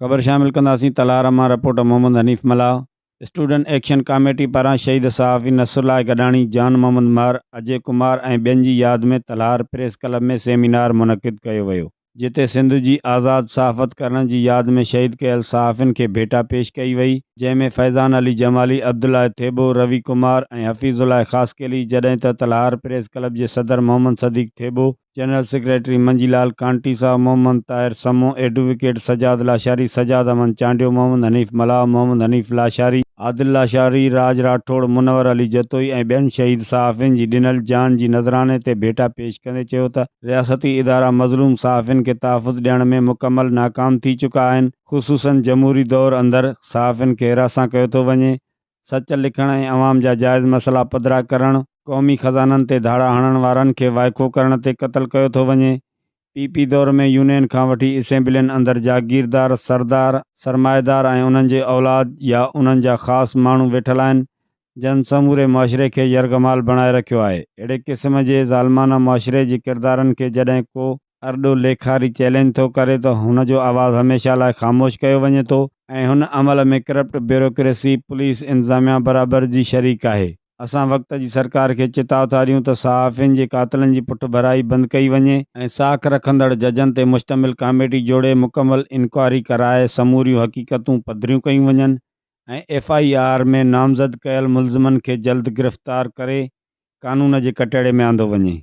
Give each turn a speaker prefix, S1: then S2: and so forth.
S1: خبر شامل ڪنداسين تلهار مان report Muhammad Hanif Mallah, student action committee پاران شهيد صحافي نصرالله گڏاڻي، جان محمد مهر، اجي ڪمار ۽ ٻين جي ياد ۾ تلهار پريس ڪلب ۾ سيمينار منعقد ڪيو ويو، جتي سنڌ جي آزاد صحافت ڪرڻ جي ياد ۾ شهيد ڪيل صحافين کي ڀيٽا پيش ڪئي وئي، جنهن ۾ فيضان علي جمالي، عبدالله ٿيٻو، روي ڪمار ۽ حفيظ الله خاصخيلي، جڏهن ته تلهار پريس ڪلب جي صدر محمد صديق ٿيٻو، جنرل سيڪريٽري منجي لال ڪانٽي صاحب، محمد طاهر سمون، ايڊووڪيٽ سجاد لاشاري، سجاد احمد چانڊيو، محمد حنيف ملاح، محمد حنيف لاشاري، عادل لاشاري، راڄ راٺوڙ، منور علي جتوئي ۽ ٻين شهيد صحافين جي ڏنل جان جي نذراني تي ڀيٽا پيش ڪندي چيو ته رياستي ادارا مظلوم صحافين کي تحفظ ڏيڻ ۾ مڪمل ناڪام ٿي چڪا آهن، خصوصن جمهوري دور اندر صحافين کي هراسان ڪيو ٿو وڃي، سچ لکڻ ۽ عوام جا جائز مسئلا پڌرا ڪرڻ، قومي خزانن تي ڌاڙا هڻڻ وارن کي وائکو ڪرڻ تي قتل ڪيو ٿو وڃي. پي پي دور ۾ يونين کان وٺي اسيمبلين اندر جاگيردار، سردار، سرمائيدار ۽ انهن جي اولاد يا انهن جا خاص ماڻهو ويٺل آهن، جن سموري معاشري کي يرغمال بڻائي رکيو آهي. اهڙي قسم جي ظالمانه معاشري جي ڪردارن کي جڏهن ڪو ارڏو ليکاري چئلينج ٿو ڪري ته هن جو آواز هميشه لاء خاموش ڪيو وڃي ٿو ۽ هن عمل ۾ ڪرپٽ بيوروڪريسي، پوليس انتظاميا برابر جي شريڪ آهي. اسان وقت جي سرڪار کي چتاء ٿا ڏيون ته صحافين جي قاتلن جي پٺڀرائي بند ڪئي وڃي ۽ ساک رکندڙ ججن تي مشتمل ڪاميٽي جوڙي مڪمل انڪوائري ڪرائي سموريون حقيقتون پڌريون ڪيون وڃن ۽ ايف I R ۾ نامزد ڪيل ملزمن کي جلد گرفتار ڪري قانون جي ڪٽهڙي ۾ آندو وڃي.